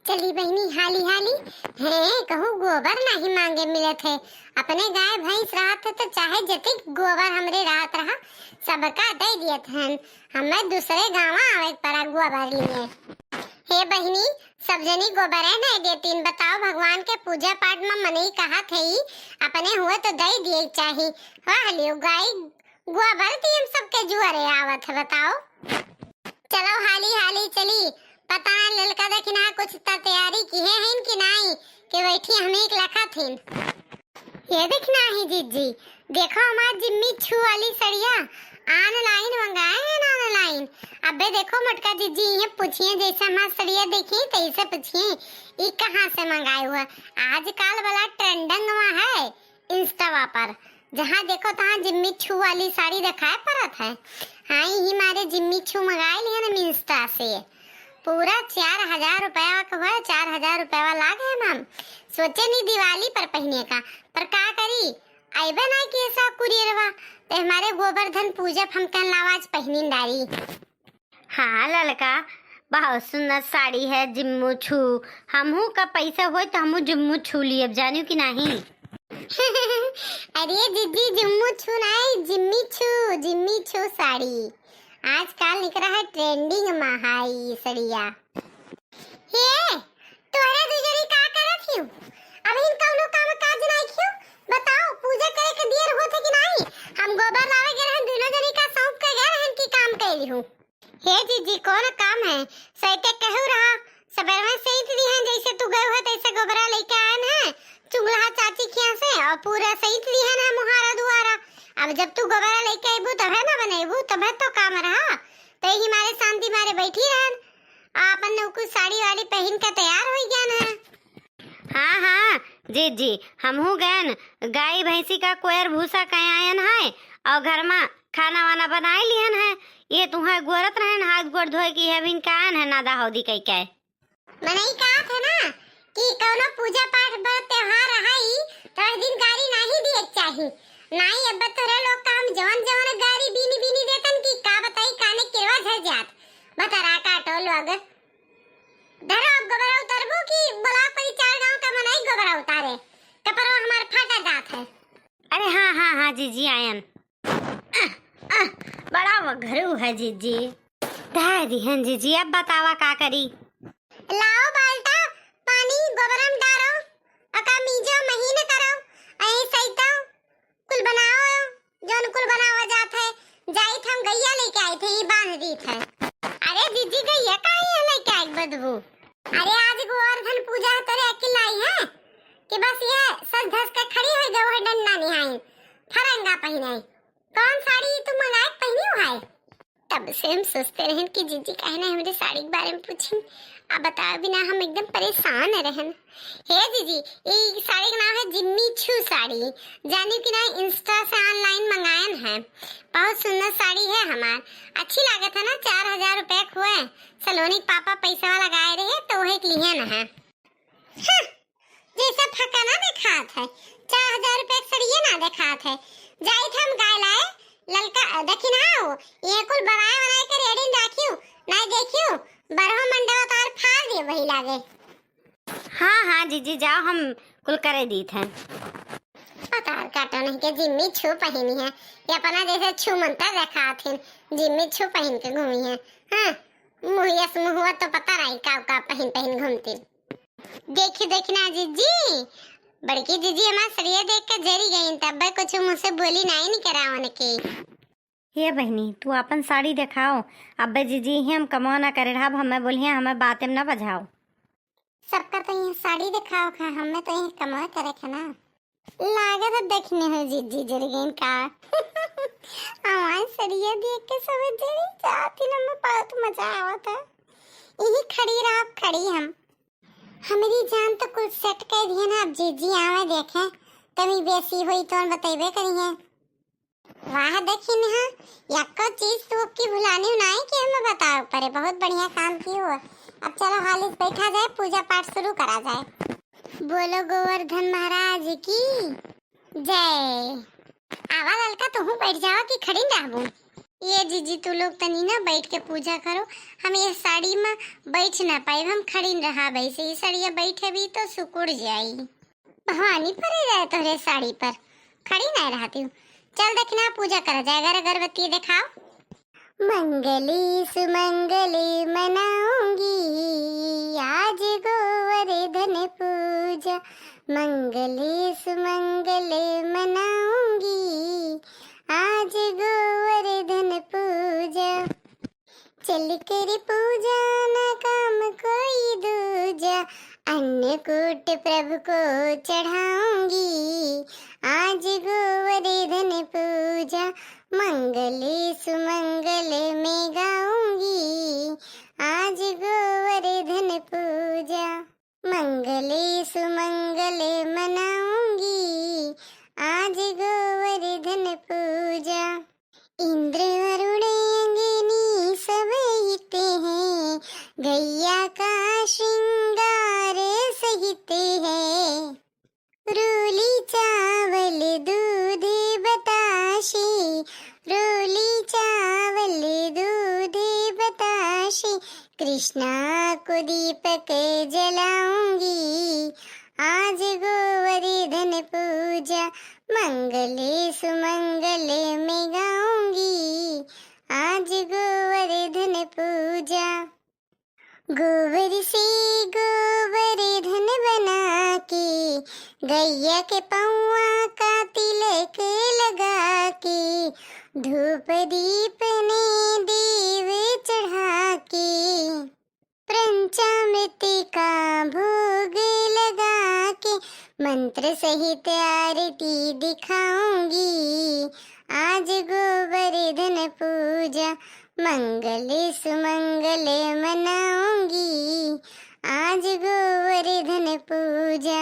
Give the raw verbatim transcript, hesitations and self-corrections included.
चली बहिनी हाली हाली, हैं कहूँ गोबर नाहीं माँगे मिलत है। अपने गाय भैंस रहत है तो चाहे जतिक गोबर हमरे रहत रहा, सबका दे दियत हन। हमें दूसरे गाँव आवे के पड़ा गोबर लिए। हे बहिनी, सब जनी गोबरे नहीं देतीन, बताओ भगवान के पूजा पाठ में मनई कहत है ई, अपने हुए तो दे दिए चाही। वाह लियो गाय, गोबर ती हम सबके जुअरे आवत है, बताओ। चलो हाली हाली चली, पता है ललका देखी ना कुछ त तैयारी किहे हइन कि नाई, कि बैठी हम एक लखा थीन। ये देखना ही जीजी, देखो हमार जिम्मी छू वाली सड़िया online मंगाए हैं, online। अबे देखो मोटका जीजी, ये पूछिए जैसे हमार सड़िया देखी तैसे पूछिए, ई कहाँ से मंगाए हुआ? आजकल वाला trending में है, Insta पर, जहाँ देखो तहाँ जिम्मी छू वाली साड़ी दिखाए पड़त है। हाँ, यही मारे जिम्मी छू मंगाए लिए ना Myntra से। पूरा चार हजार रुपया का हुआ, चार हजार रुपया लाग है मैम। सोचे नहीं दिवाली पर पहने का, पर का करी, अइबे ना कि ऐसा कुरियरवा, तो हमारे गोवर्धन पूजा हम कहन लावाज पहनी डारी। हाँ ललका, बहुत सुंदर साड़ी है, जिम्मू छू। हमहू का पैसा होए तो हमहू जिम्मू छू लियब, जानियो कि नाहीं? अरे जीजी, जिम्मू छू नाहीं, जिम्मी छू, जिम्मी छू साड़ी। आजकल निकला है trending में है ई सड़िया। हे, तोहरे दू जनी का करत हियो? अबहिन कौनो काम काज नाई कियो? बताओ, पूजा करे के देर होत है कि नाई? हम गोबर लावे गए रहन, दोनों जनी का सौंप के गए रहन कि काम कैली हूँ। हे जीजी, कौन काम है? सैते कहू रहा, सबेर में सैत दी हैं, जैसे तू गए हो तैसे गोबरा लेके आए हैं, चुंगलहा चाची खिया से, और पूरा सैत दी है ना मुहारा दुआरा। अब जब तू गोबरा लेके अबू तबे ना बनेबू, तबे तो काम रहा। तो यही मारे शांति मारे बैठी रहन, आपन नौकू साड़ी वाड़ी पहन के तैयार हो गया ना। हाँ, हाँ, जीजी, हमहू गयन, गाय भैंसी का कोयर भूसा कयायन है, और घर में खाना वाना बनाए लिहन है। ये तुहें गोरत रहन, हाथ गोड़ धोए की है, बिन कायन है, नादा हौदी कई के। मनई कहत है ना कि कौनो पूजा पाठ बर त्योहार रहाई, तो उस दिन गारी नाही दिए के चाही। नाही, अब तोहरे लोग का हम जवन जवन गारी बीनी बीनी देतन कि का बताई, काने किरवा झर जात। भतरा काटो लोग। धरो अब गोबरा उतरबू कि बोला परी चार गांव का मनई गोबरा उतारे। कपड़वा हमार फाटा जात है। अरे हाँ, हाँ, हाँ, जीजी आयन। आह, आह, बड़ा वघरू है जीजी। धर दिहन जीजी, अब बतावा का करी? लाओ बाल्टा, पानी गोबरम डारो, अका मीजो महीन करो, ऐ सैतो, कुल बनाओ, जौन कुल बनावा जात है, जाइत हम गैया लेके आइत है, ई बांध दीत है। अरे जीजी, गैया काहे है लेके आई बदबू? अरे आज गोवर्धन पूजा है, तोरे अकिल नाई है कि बस ये सज धज के खड़ी हो जाओ है डंडा निहाई, फरंगा पहिने। कौन साड़ी तू मंगाए के पहिनी हुआ है? तब से हम सोचते रहन कि जीजी काहे ना हमरे साड़ी के बारे में पूछिन। अब बताए बिना हम एकदम परेशान रहन। हे जीजी, ई साड़ी के नाम है जिम्मी छू साड़ी। जानियो कि ना, Insta से online मंगायन है। बहुत सुंदर साड़ी है हमार। अच्छी लागत है ना, चार हजार रुपया के हुए। सलोनी के पापा पैसा लगाए रहे तो वही के लिए ना है। हाँ, जैसे फकाना देखात है, चार हजार रुपया के सड़िए ना देखात है। जाइत हम गाय लाए, ललका, देखी ना हो, ये कुल बनाए बनाए के ready राखियो, ना देखियो, बरहो मंडवा तार फाड़ दियो वही लागे। हाँ, हाँ, जीजी, जाओ, हम कुल करे दीत हैं। पतार काटो नहीं के जिम्मी छू पहिनी है, ये अपना जैसे छू मंतर देखात हैं, जिम्मी छू पहिन के घूमी है। हाँ, मुहिया से मुहुआ तो पता नहीं का, का पहिन, पहिन घूमती। देखी, देखी ना जीजी, बड़की जीजी हमार सड़िया देख के जरी गई, तब कुछ मुँह से बोली नहीं निकरा उनके। हे बहिनी, तू आपन साड़ी देखाओ। अब्बे जीजी ही हम कमवा ना करे रहब, हमें बोलिए, हमें बातें ना बजाओ। सबका तो ये साड़ी देखाओ खा, हमें तो ये कमवा करे खे ना। लागत है देखने हो जीजी जरी गईन का। हमार सड़िया देख के सब जरी जाती ना, में बहुत मजा आवत है। यही खड़ी रहब, खड़ी हम। हमारी जान तो कुल set कर दिए ना, अब जीजी आवे देखे, कमी बेसी हुई तो बतेबे करिए। वाह, देखी ना, यक्को चीज तू अबकी भुलानी नाई कि हमें बताओ परे, बहुत बढ़िया काम की हो। अब चलो हाली से बैठा जाए, पूजा पाठ शुरू करा जाए। बोलो गोवर्धन महाराज की जय। आवा ललका, तुहू बैठ जावा कि खड़ी रहबू? ये जीजी, तू लोग तनी ना बैठ के पूजा करो, हम ये साड़ी में बैठ ना पाए, हम खड़ी रहा वैसे ही। सड़िया बैठे भी तो सुकुड़ जाई। भवानी परे जाए तोहरे साड़ी पर, खड़ी ना रहती हूँ। चल दखिना, पूजा करा जाए, अगर अगरबत्ती दिखाओ। मंगले सुमंगले मनाऊंगी आज गोवर्धन पूजा, मंगले सुमंगले मनाऊंगी आज गोवर्धन पूजा। चल कर पूजा ना काम कोई दूजा, अन्नकूट प्रभु को चढ़ाऊंगी आज गोवर्धन पूजा, मंगले सुमंगले में गाऊंगी आज गोवर्धन पूजा, मंगले सुमंगले मनाऊंगी आज गोवर्धन पूजा। इंद्र वरुण अंगनी सब हित हैं, गैया का श्रृंगार सहित है। रोली चावल दूध बताशे, रोली चावल दूध बताशे, कृष्णा को दीपक जलाऊंगी आज गोवर्धन पूजा, मंगले सुमंगले में गाऊंगी आज गोवर्धन पूजा। गोबर से गोवर्धन बना के, गैया के पौआ का तिलक लगा के, धूप दीप ने देव चढ़ा के, पंचामृत का भोग लगा के, मंत्र सहित आरती दिखाऊंगी आज गोवर्धन पूजा, मंगले सुमंगले मनाऊंगी आज गोवर्धन पूजा।